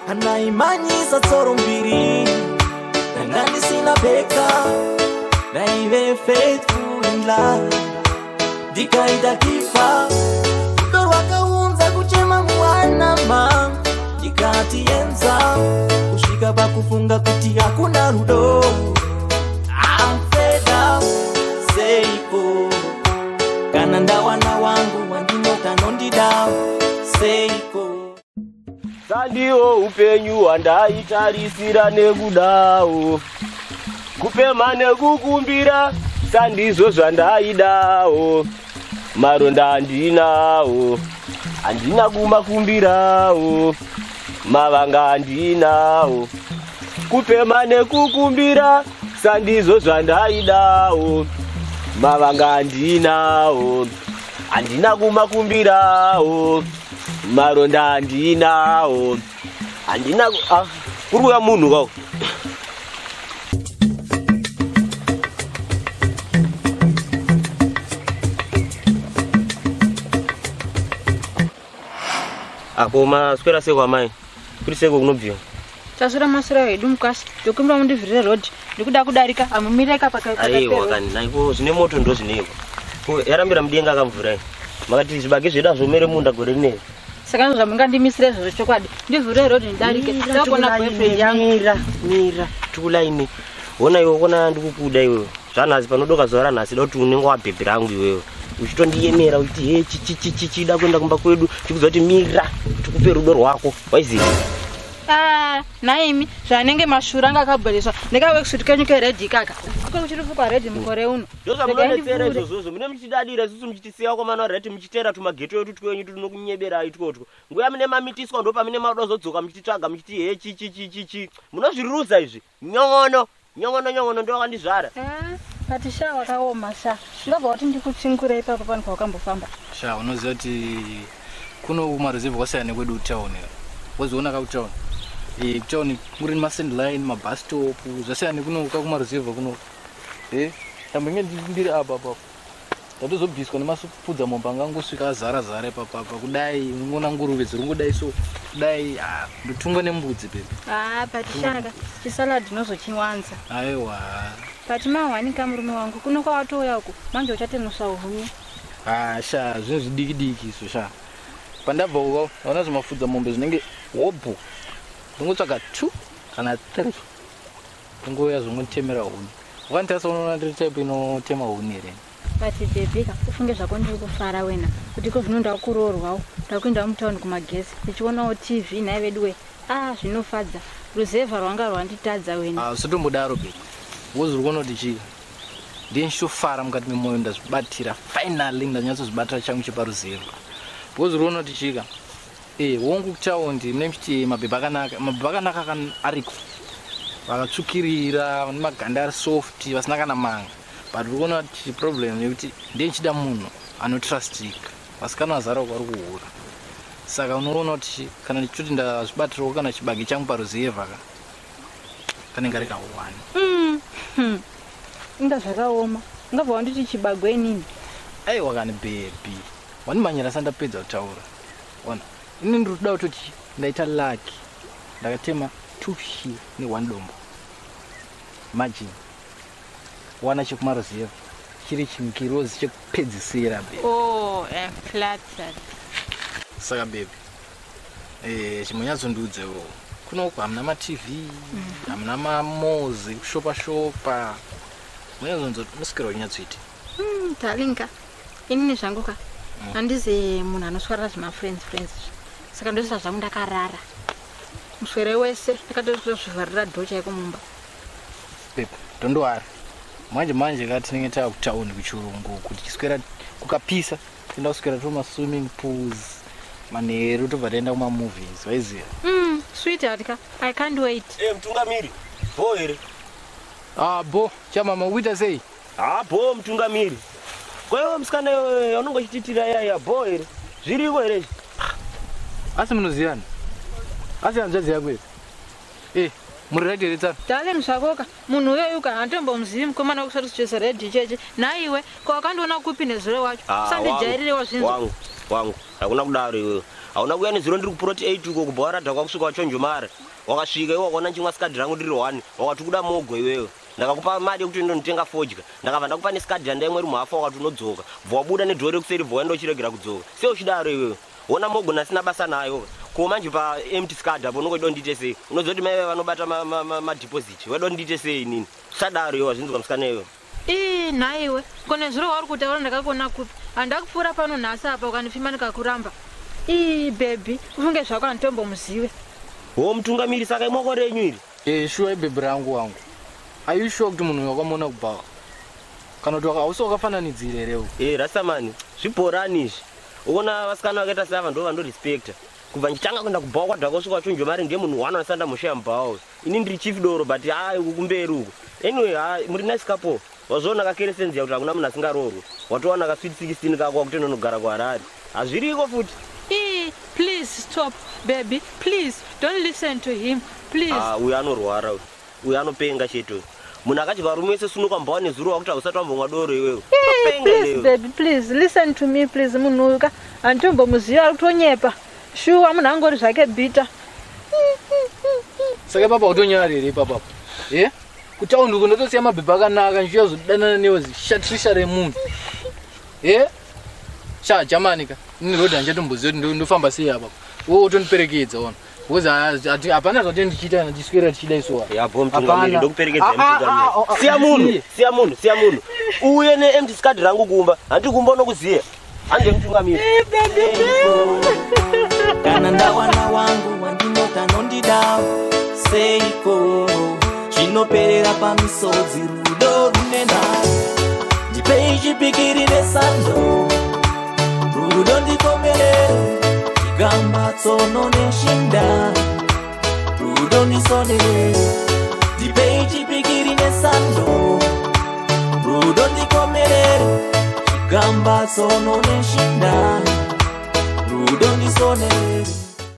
Anaimanyisa tsoro mbiri. Ndanga ndisina beka. Ndaive faithful in love. Ndikaita kifa. Rudo rwakaunza kuchema muhana mangu. Ndikati enza. Kusvika pakufunga kuti hakuna rudo. I'm fed up. Seiko. Kana ndawana wangu wandinota nondida. Seiko. Sandiwo upenyu hwandaitarisira nekudawo. Kupema nekukumbira sandizvo zvandaidawo. Maronda handinawo, handina kumakumbirawo. Mavanga handinawo. Kupema nekukumbira sandizvo zvandaidawo. Mavanga handinawo, handina kumakumbirawo. Maronda handinawo, handina kuri kuuya munhu kawo. Ako maswera seko amai, kuri seko kunobviwa. Taswera maswera hedu mukasi, ndokumbira mundivhurire road, ndikuda kudarika amumireka pakati. Aiwa kani, naiko zvine moto ndo zvineiko. Yarambira mudenga akamvura. Makati zvibage zvedu azvomere munda gore rineri. Saka zvamungandimisire izvozvo chokwadi. Ndivhurire road ndidarike. Ndakona boyfriend yangu. Mira, mira, tikulaini. Hona iwe kona ndikukuda iwewe. Zvanhasi panodoka zuva ranhasi da kuti unenge wabhebhi rangu iwewe. Uchitondiyemera uchiti he chichichichi da kuenda kumba kwedu chikuziva kuti mira tikupe rudo rwako waiziva. Ah, naimi zvanenge mashura anga akabhoreswa ndekaworksuit kenyu keredhi ikaka. Uko kuchiri kupfekwa redhi mukore uno. Ndozvamunonetsera izvozvozvo mune muchidadira isusu muchitisiya kwamana wareti muchiteera tumageto edu twenyu tunokunyeberai twotwo. Nguya mune mamitiswa ndopamune madozodzoka muchititsvaga muchiti he chichichichichi. Munozviruza izvi. Nyongono, nyongono nyongono ndo wakandizvara. Ah, but sha wakaoma sha. Ndobva kuti ndikutsingure ipapo pano pawakambofamba. Sha unoziva kuti kuno kumaruzevha kwasiyana nekwedu kutauni. Wozoona ka kutauni. Kutauni kuri masend line, mabus stop, zvasiyana nekuno kumaruzevha kuno. Tambenge ndiri apa apa. Ndatozobviswa nemasupudza mombe angangosvika azara zara ipapa apa. Kudai unoona nguruve dziri kungodai so. Kudai ndotungwa nembudzi baby. Ah, but shaka chisalad ndinozochiwanza. Aiwa. But mawanika murume wangu kuno kwawatouya uku manje uchatemuswa huni. Ah, sha zvinhu zvidiki diki izvo sha. Pandabva uko unoona zvimafudza mombe zvinenge hobho. Ndongotsvaga 2 kana 3. Ndongouya zvongotemera huni. Ukanditarisa unoona ndiri type inotema huni here? But baby ka ufunge zvako ndiri kufara wena kuti ko zvino ndakuroorwawo ndakuendawo mutauni kumagesi ndichionawo TV nhai veduwe. Ah, zvinofadza. Ruzevha rwanga rwanditadza wena. Ah, usatombodaro baby. Wozi uri kuona kuti chii? Ndiye ndichitofara mukati memwoyo ndazvibatira. Finally ndanyatsozvibatira changu cheparuzevha. Because uri kuona kuti chii ka? Hongu kutaundi mune muchiti mabhebhi akanaka, mabhebhi akanaka ariko. Vakatsvukirira, vane maganda ari soft, vasina kana manga. But uri kuona kuti problem yekuti ndiye ndichida munhu anotrustika. Vasikana vazara uko vari kuhura. Saka unoona kuti kana ndichitoti ndazvibatirawo kana chibage changu paruzevha ka kanenge kari kahwani. Inga zvakaoma. Ungabva wanditi chibagwe inini? Aiwa kani baby. Wandimanyira sandapedza kutaura. Ona, ini ndiri kuda kutoti ndaita lucky. Ndakatema 2 shiri ne1 dombo. Imagine. Wana chekumaruzevha chiri chingirozi chekupedzisira baby. Oh, I'm flattered. Saka baby. Chimonyatsondiudzewo. Kuno uku hamuna ma-TV, hamuna mamozi, kushopa shopa. Munyatsonzoswera uchinyatsoita. Darling, inini zvangu ka. Handizi munhu anoswera zvima-friends friends. Saka ndoswera zvangu ndakarara. Muswere wese ndakatozvivharira dho chaiko mumba. Babe, don't worry. Manje manje ka tinenge tava kutauni kuchirungu kuti chiswera kukapisa toenda kuswera toma swimming pools manheru tobva taenda kuma movies waiziva. Sweetheart ka, I can't wait. Mutungamiri, bo here? Ah, bo, chamama ukuita sei? Ah, bo mutungamiri. Kwa musikana unongo chititira yaya bo here? Zviriko here? Asi munoziyana? Asi hanzvadzi yako here? Muri right here tsano? Darling zvakoka, munhu uyoyu ka handitombomuzivi mukomana wekusati kuchesa redhi cheche. Nhaiwe, ko wakandiona kupi nezuro wacho? Usandijairirewo zvinhu. Wangu, wangu, hakuna kudaro iwewe. Hauna kuya nezuro ndiri kuproti 8 uko kubva waradha kwakusvika wachonjomara. Wakasvika iwe wakaona chimwa skadhi rangu ndiri 1 wakati kuda mogo iwewe. Ndakakupa mari yekuti ndinotenga fodya. Ndakabva ndakupa neskadhi yandaimwe iri muhafu wakati unodzoka. Bva wabuda nedhori rekuseri bva waenda uchiregera kudzoka. Sei uchidaro iwewe? Wona mogo nasina basa nayo. Ko manje pa empty skadhi apo unongoida kundiite sei? Unoziva kuti mai vanobata madeposit. Waida kundiite sei inini? Usadaro iwe wazvinzwa musikana iwewe. Ii nhaiwe, ko nezuro wauri kutaura ndakakuona kupi? Handakupfuura pano nhasi apa ukandifimba ndikakuramba. Ii baby, ufunge zvako handitombomuzive. Ho mutungamiri saka imoko renyu iri. Eh sure ibhebhi rangu wangu. Are you sure kuti munhu uyu wakamuona kubhawa? Kana kuti hausi wakafananidzira here uyu? Eh Rastamani, zvibhorani izvi. Uona vasikana vakaita seava ndo vandorespecta. Kubva ndichitanga kuenda kubhawa kwadhaka kusvika wachonjwa mari ndiye munhu one asanda musheya mubhawa uyu. Ini ndiri chief doro but haa uku kumberi uku. Anyway, haa muri nice couple. Wazviona kakeresenzi kuti hakuna munhu asingaroorwe. Watowana ka sweet 16 kako wakutoenda unogara kuHarare. Hazviriko futi. Ii please stop baby please don't listen to him please. Ah uyu anorwara uyu. Uyu anopenga chete uyu. Munhu akadya varume vese sunuka mubhawa nezuro wakuti hausati wambomwa doro iwewe. Hey, please baby please listen to me please munhu uyu ka handitombomuziva ari kutonyepa. Shuwa munhu angori zvake bitter. Saka ipapa utonyara here ipapa? Eh? Kutaundi uko ndotosiya mabhebha akanaka ndichiuya kuzodanana newe zishatrisha remunhu. Eh? Sha Germany ka. Ini road handichatomboziva kuti ndofamba sei apa. Wewe utondiperekedza ona. Because hapana zvatenge ndichiita kana tichiswera tichida isu apa. Ya bom tungamiri ndokuperekedza mutungamiri. Siya munhu, siya munhu, siya munhu. Uye ne empty card rangu kumba. Handi kumba unokuziya. Hande mutungamiri. Kana ndawana wangu wandinota anondida seiko zvinoperera pamisodzi rudo runena ndipei chipikiri nesando rudo ndikomerere chigamba tsono neshinda rudo ndisonere ndipei chipikiri nesando rudo ndikomerere chigamba tsono neshinda rudo ndisonere.